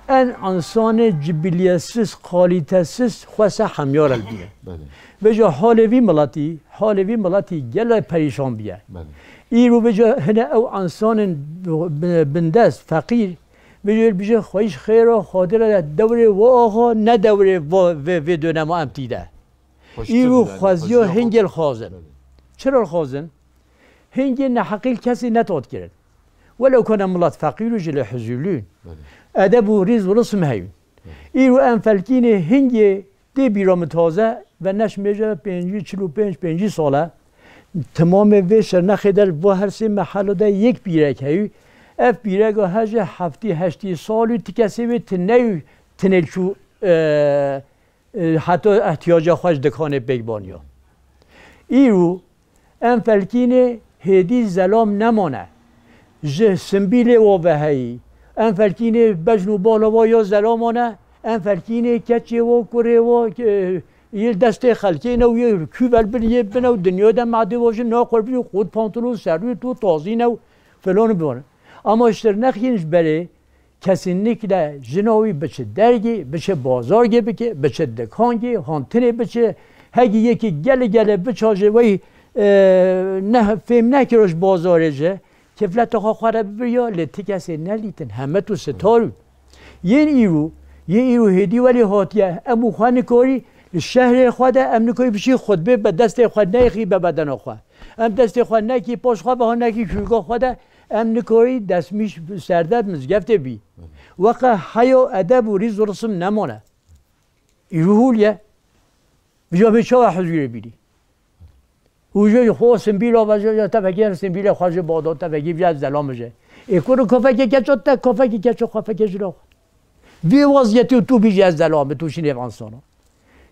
en insanê cibiliyesiz, kalitesiz xwese hemyar el bîne. Belê. Vêca halê vî miletî, halê vî miletî gele perîşan bîye. Belê. Îro vêca hine ew insanên bi-, bindest, feqîr, vêca bîje xweyîş xêra xadire de dewrê wa axa ne dewrê va-, vê, vê dönema em tî de. Xweştir Îro yani, xweziya xweziya hingê xwe- li xwazin. Belê. Çira li xwazin? Hingê neheqî li kesî netot kirin. Welew kone milet feqîr û ji lê huzûlûn. Belê. Edeb û rîz û risim heyûn. Belê. Îro em felkînê hingê tê bîra min taze ve neşmêje pêncî, çil û pênc, pêncî sale. Timamê vê Şirnexê de li bo her sê mehelo de yek pîrek heyû. Ev pîreka heje heftî, heştî sal û ti kesê wê tineyû tinêl çû, e, e, heta ihtiyaca xwe ji dikanê pêk baniya. Îro em felkînê hêdî zelam nemane. Ji simbîlê wa ve heyî. Em felkînê bejn û bala wa ya zelaman e. Em felkînê keçê wa, kurê wa, e, yê destê xelkê ne û yê kûvel bin yê bin ew dinya de madê wa jî naqurbî û qût pantolon serû tu tazî ne û filan bibin. Ama ji Şirnexê ji berê Kesînlikle jina wî biçe dergê, biçe bazargê bike, biçe dikankê, hantinê biçe. Hegî yekî gele gele biçaje wey, e, ne, fêm nekiro ji bazarê ji, kifleta xwe xwe re bibiriya, lê ti kesê nelîtin, heme tu sitar û. Yên îro, yê îro hêdî welê hatiye, em û xwe nikarî, li şehrê xwe de em nikarî biçî xutbê be destê xwe neyxî be bedena xwe. Em destê xwe nekî paş xwe ve ha nekî kûrga xwe de, em nikarî destmîş serde mizgeftê bî. Weqe heya edeb û rîz û risim nemane. Îro hûl ye. Vîja bê çawa huzûrê bînî? Û jê xwe simbîla ve jê, jê tevekê simbîlê xwe ji bado tevekî vîja zelam ji. Ê kuru kofekê keço te, kofekê keço xwe fekê jina xwe. Vê waziyetî û tu bîjî ez zelam bi tu şînê vansana.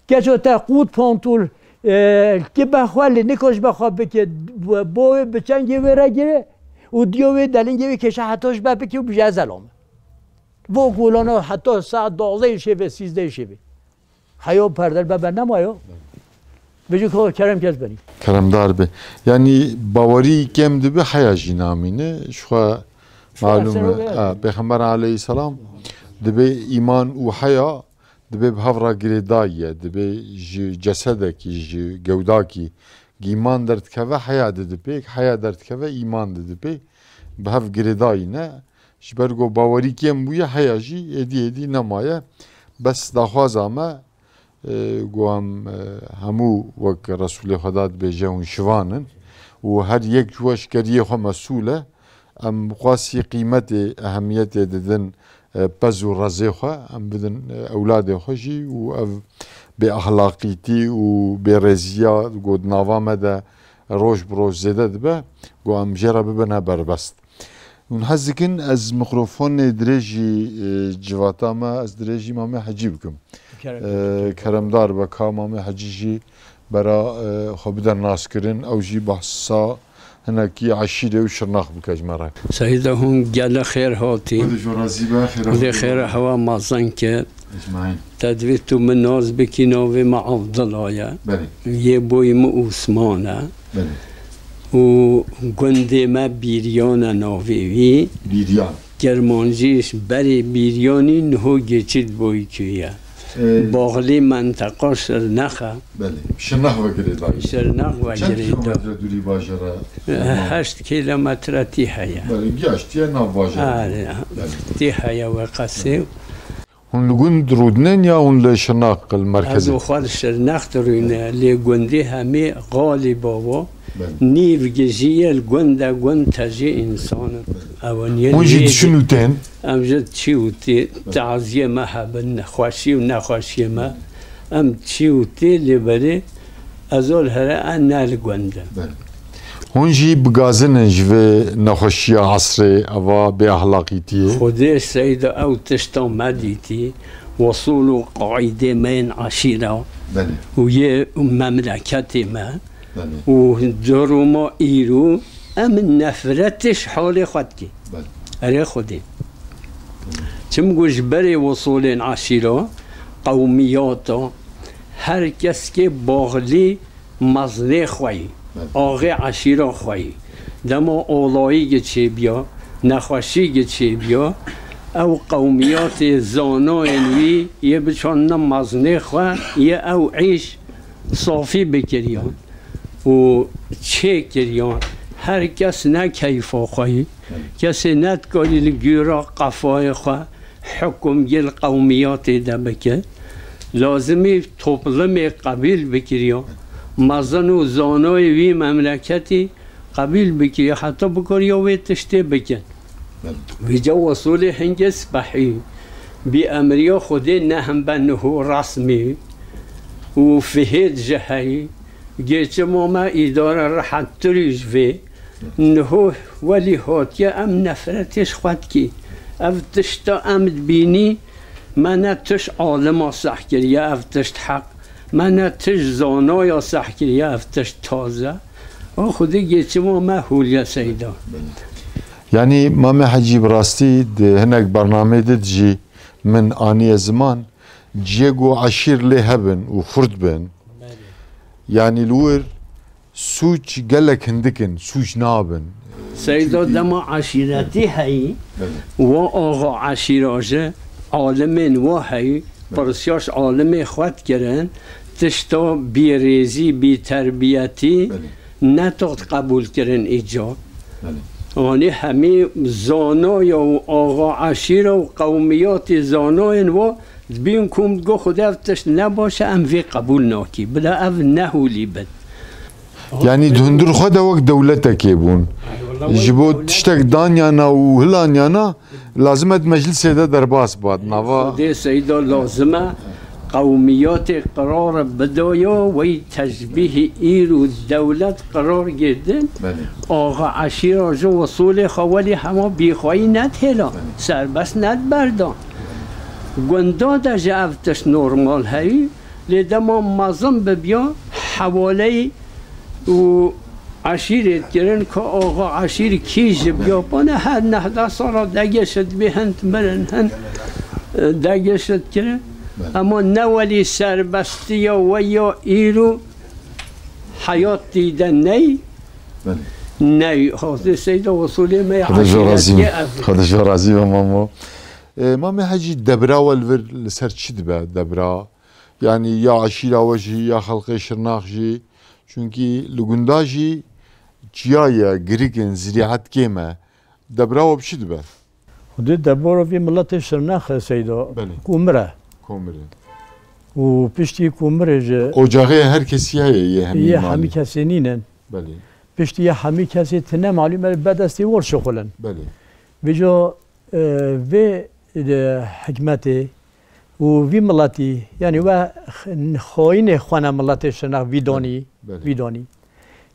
Keço te qût pantol, e, ki be xwe li niko ji be xwe bike, bo wê bi çengê wê re gire û diyo wê delingê wê kêşe heta ji be bike û bije ez zelam. Vo golana heta saet duwazdehê şevê, sîzdehê şevê. Heyo perde be be nemayo. Bêjî ko kerem kes benî. Keremdar be. Yanî bawerî kêm dibe heya jî namîne. Ji xwe Şu malûm e. Eser o be. Ha, Pêxember aleyhisselam dibe îman û heya Dibe bi hev re girêdayî ye, dibe ji cesedekî, ji gewdakî îman derdikeve, heya didipê, heya derdikeve îman didipê, bi hev girêdayî ne. Ji ber ku bawerî kêm bûye, heya jî êdî êdî nemaye. Bes daxwaza me, e, ku em, e, hemû wek Resûlê Xweda dibêje hûn şivan in û her yek ji we ji keriyê xwe mesûl e. Em qasî qîmetê, ehemiyetê didin, e, pez û rezê xwe, em bidin, e, ewladê xwe jî û ev bêexlaqîtî û bêrêziya ku di nava me de roj bi roj zêde dibe, ku em jê re bibine berbest. Hûn hez dikin ez mikrofonê dirêjî, e, civata me, ez dirêjî Mamê Hecî bikim. Kerem. E, keremdar be ka Mamê Hecî jî bera, e, xwe bide naskirin, ew jî behsa hinekî eşîrê û Şirnax bike ji me re. Seyda hûn gelek xêr hatî. Xwedê ji we razî be, xêra Xwedê xêra hewa mezin ke. Ecmaîn. Te divê tu min nas bikî, navê me Abdullah ye. Belê. Yê boyî min Osman e. Belê. û gundê me Bîryan e navê wî. Bîryan. Kermancî ji berê Bîryanî niho geçît boyî kuye. Ee, Baxlî menteqa Şirnex e. Belê. Şirnex ve girêdayî. Şirnex ve Çend girêda. Kilometre dûrî bajara? Ee, heşt kilometre tî heye. Belê, giyaştiye nav bajara. Are, Belê. Tî heye we qesê. Hûn li gund rûdinin ya hûn li Şirnex li Ez merkezê? û xwe li Şirnex dirûne, lê gundê hemê xalî bava. Belê. Nîv gijî ye li gund e, gund tejê însan in. Ew in yên Hûn jî nêzî- diçin û tên? Em ji çi û tê, taziyê me hebin, nexweşî û nexweşiyê me. Em çi û tê lê berê ez ol here e ne li gund e. Belê. Hûn jî bigazin in ji vê nexweşiya esrê, eva bê ahlaqîtiyê? Xwedê seyda ew tişta me dîtî, wesul û qaîdê me yên eşîra Belê. û yê memleketê me Belê. û duruma îro em nefretê ji holê xwe dikê. Belê. Erê Xwedê. Çim ku ji berê wesulên eşîra, qewmiyata, her keskê baxlî mezinê xwe yî, Belê. axê eşîra xwe yî. Dema olayî gi çêbiya, nexweşî gi çêbiya, ew qewmiyatê zanayên wî yê biçandine mezinê xwe, yê ew îş safî bikiriyan û çêkiriyan. Her kes ne keyfa xwe yî. Kesê nedikarî li gûra qefayê xwe hukm gel qewmiyatê de bike. Lazimî toplumê qebîl bikiriya. Mezin û zanoyê wî memleketî qebîl bikiriya. Heta bikariya wê tiştê bikin. Vêca wesulê hingê spehî. Bi emriya Xwedê ne hembe niho resmî û fihêt ji heyî. Gê çima me îdare rehettirî ji vê. Niho welî hatiye em nefretê ji xwe dikî. Ev tişta em dibînî, me ne tişt alima seh kiriye, ev tişt heq. Me ne tişt zanaya seh kiriye, ev tişt taze. O Xwedê gê çima me hûliye seyda. Yanî Mamê Hecî bi rastî di hinek bernamê de jî min aniye ziman, ciyê ku eşîr lê hebin û xurt bin, Belê. yanî li wir sûc gelek hindik in, sûc nabin. Seyda Çünkü dema eşîretî heyî, Belê. wa axa eşîra ji alimên wa heyî, Belê. pirsiyar ji alimê xwe dikirin, tişta bîrêzî, bîterbiyetî Belê. ne toxt qebûl kirin îca. Belê. Anî hemî zanoya û axa eşîra û qewmiyatê zanoyên wa dibîn ku em digo Xwedê ev tişt ne baş e, em vê qebûl nakî. Bila ev ne hûlî bin. Yanî di hundir xwe de wek dewletekê bûn. Ji bo tiştek danyana û hilaniyana lazim e di meclisê de derbas ba, di nava Xwedê seyda lazim e qewmiyatê qerar bidaya, wey teşbîhî îro dewlet qerar girdin. Belê. Axa eşîra ji wesulê xwe welî hema bîxweyî nedihêla. Belê. Serbest nediberda. Gunda de ji ev tişt normal heyî. Lê dema mezin bibiya, hewaleyî û eşîrê dikirin ku axa eşîr kî ji biyapane her nehda sala degişt bi hin mirin hin, e, degişt kirin. Belê. Ama ne welî serbestiya we ya îro heyat dîde ney, Belê. ney. Hazrê Seyda Wesulê me ya Xwedê ji we razî, eşîretiyê ev. Xwedê ji we razî be mamo. E, Mamê Hecî, debra we li vir li ser çi dibe debra? Yanî ya eşîra we jî, ya xelqê Şirnax jî. Çunkî li gunda jî çiya ye, girik in, zirîet kêm e. Debra we bi çi dibe? Xwedê debara vî miletê Şirnax e, Seyda. Belê. Komir e. Komir e. Û piştî komirê ji Ocaxê her kesî heye, yê hemî Yê malê. hemî kesê nînin. Belê. Piştî yê hemî kesê tine malûm e, be destê wir şixulin. Belê. Vêca, e, vê, e, hikmetê û vî miletî, yanî we x-, xayînê xwe ne miletê Şirnex vî donî, Belê. vî donî.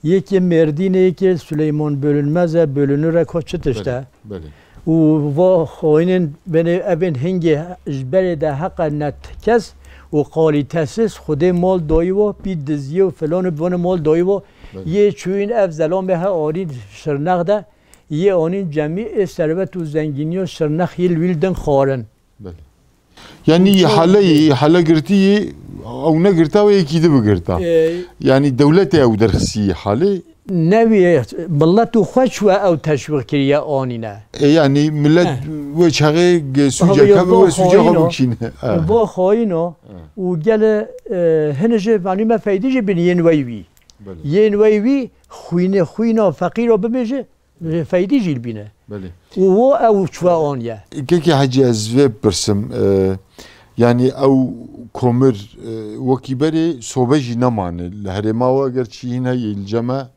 Yekê Mêrdînê, yekê Suleyman Bölünmez e, Bölünür e, ko çi tişt e. Belê, belê. Û va xayînên benê evên hingê ji berê de heqe ne t-, kes û qalitesiz Xwedê mal dayî wa, pî diziyê û filan û bivane mal dayî wa. Belê. Yê çûyîn ev zelamê he anîn Şirnex de, yê anîn cemî ê serwet û zengîniya Şirnex yê li wî li din xwarin. Belê. Yanî Ço- hale, hale girtî, ew negirta, wê yekî di bigirta. Ee, Yanî dewletê ew derxisî halê. Newê millet û xwe çi we ew teşwîq kiriye anîne. E, yanî millet Heh. wê çaxê ge-, Abi, sûceke ya be, va wê sûceka xwe xayîn o. bikişîne. E. Va xayîn o û gele, e, hini ji, yanî me feydî jî bin yên wey wî. Belê. Yên wey wî xwîne, xwîna feqîra bimêje, e, feydî jî bîne. Belê. Û wo ew çi we aniye. Kekê Hecî, ez vê bipirsim, e, yanî ew komir, e, wekî berê sobe jî nemane. Li herêma we eger çî hîn heye, li ceme,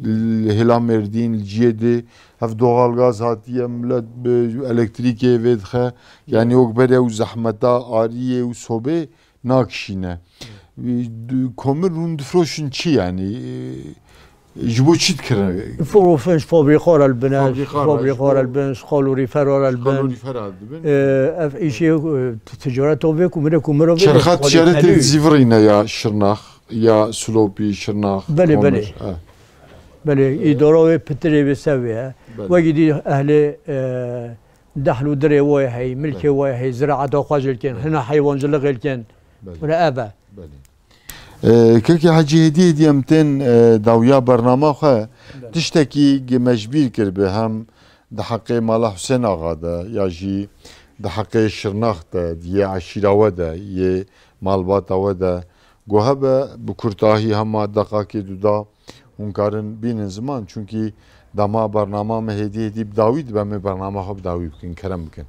li hêla Mêrdîn, li ciyê dê, ev doğalgaz hatiye, millet bi elektrîkê vê dixe. Yanî wek berê ew zehmeta ariyê û sobê nakişîne. Komir hûn difroşin çi yanî? Ji bo çi dikirin? Firoşin ji fabrîka re li bin e, Fabrîka re, fabrîka re ji bo li bin, ji kalorîfera re li bin. Kalorîfera dibin. E, ev îşê, e, ticareta vê ku mire ku mire vê Çerxa ticaretê zîvirîne ya Şirnax, ya Silopî, Şirnax, Belê, Komir. belê. Ha. Belê, îdara wê pitirê wê sewê he. Belê. Wekî dî ehlê, e, dehl û dirê wê hey, milkê Belê. wê hey, ziraeta xwe jê dikin, hina heywanciliqê dikin. Belê. Wele ev e. Belê. E, Kekê Hecî, hêdî hêdî em tên, e, dawiya bernama xwe. Belê. Tiştekî ge me ji bîr kiribe, hem di heqê Mala Husên Axa de, ya jî di heqê Şirnax de, di yê eşîra we de, yê malbata we de, go hebe bi kurtahî hema deqakê du da hûn karin bînin ziman, çunkî dema bernama me hêdî hêdî bi dawî dibe, em ê bernama xwe bi dawî bikin, kerem bikin.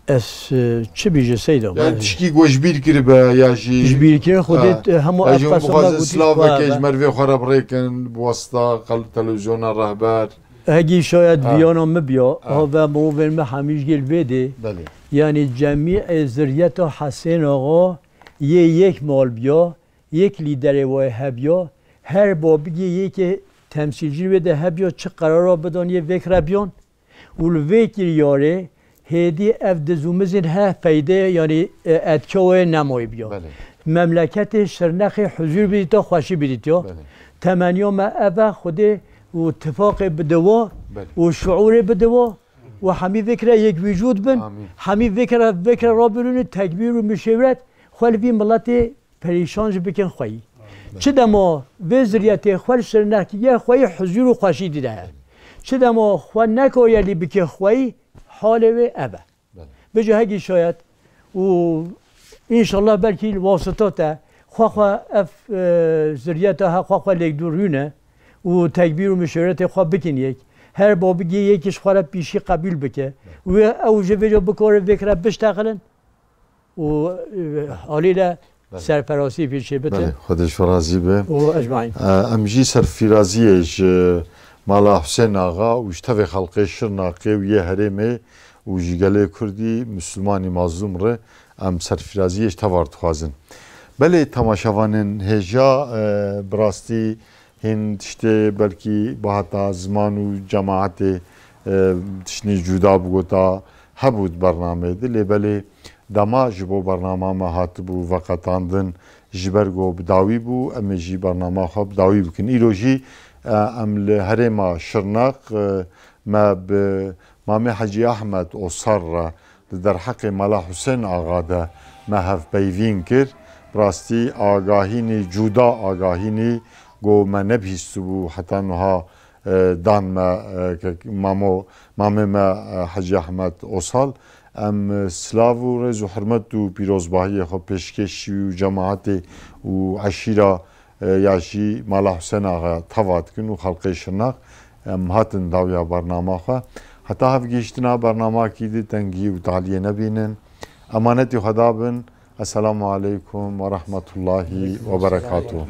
Ez, e, çi bîje Seyda? Yani tişkî ku ji bîr kiribe ya jî Ji bîr kirin xwe Ha. dê, e, hemû Ya ev jî hûn qesima bixwazin gotî silaveke xwe ji mervê xwe re birêkin, bi wasita qel-, televizyona rehber. Hegî şayet Ha. viyana min biya, Ha. ha ve mirovên me hemî ji gel vê dê. Belê. Yani cemî, e, ziryeta Hesên Axa yê yek mal biya, yek lîderê wê hebiya, her babigê yekê temsîlcî wê de hebiya, çi qerara bidan yê vêk re biyan. Û li vê kiryarê hêdî ev diz û mizin he feyde, yanî, e, etke wê nemaye biya. Belê. Memleketê Şirnexê huzûr bidîta, xweşî bidîtiya. Belê. Temeniya me ev e, Xwedê û tifaqê bidiwa Belê. û şuûrê bidiwa û hemî vekre yek vîcûd bin, Amîn. hemî vekre, vekre rabirûnin tekbîr û müşewret, xwe li vî miletê perîşan jî bikin xweyî. Çi dema vê ziryetê xwe li Şirnex kiriye, xweyî huzûr û xweşî dide he. Çi dema xwe nekariye lî bike xweyî, halê wê ev e. Belê. Vêca hegî şayet û înşallah belkî li wasita te xwe xwe ev, e, ziryeta he xwe xwe lêk dûr rûne û tekbîr û müşewretê xwe bikin yek. Her babigê yekî ji xwe re pîşî qebûl bike. Wê ew ji vêca bikare vêkre biştexilin. û, e, halîle Belê. serferasî pêşê bitin. Belê, Xwedê ji we razî be. Û ecmaîn. E, em jî serfiraziyê ji Mala Husên Axa û ji tevê xelqê Şirnexê û yê herêmê û ji gelê Kurdî, Mislimanî mazlûm re em serfiraziyê ji te ve dixwazin. Belê, temaşevanên hêja, e, bi rastî Hîn tiştê belkî bahata ziman û cemaetê, e, tiştî cuda bigota hebû di bernameyê de, lê belê dema ji bo bernama me hatibû veqetandin, ji ber ku bi dawî bû, em ê jî bernama xwe bi dawî bikin. Îro jî, e, em li herêma Şirnex, e, me bi Mamê Hecî Ahmed Osal re di derheqê Mala Husên Axa de me hevpeyvîn kir. Bi rastî agahînî, cuda agahînî ku me nebihîstibû heta niha, e, dan me, e, ke mamo, mamê me, e, Hecî Ahmed Osal. Em, e, silav û rêz û hurmet û pîrozbahiyê xwe pêşkêşî wî û cemaetê û eşîra, e, ya jî Mala Husên Axa teva dikin û xelqê Şirnex. Em hatin dawiya bernama xwe. Heta hevgihîştina bernamakî di tengî û taliyê nebînin. Emanetî Xweda bin. Esselamu aleykum ve rahmetullahi ve berekatuhu.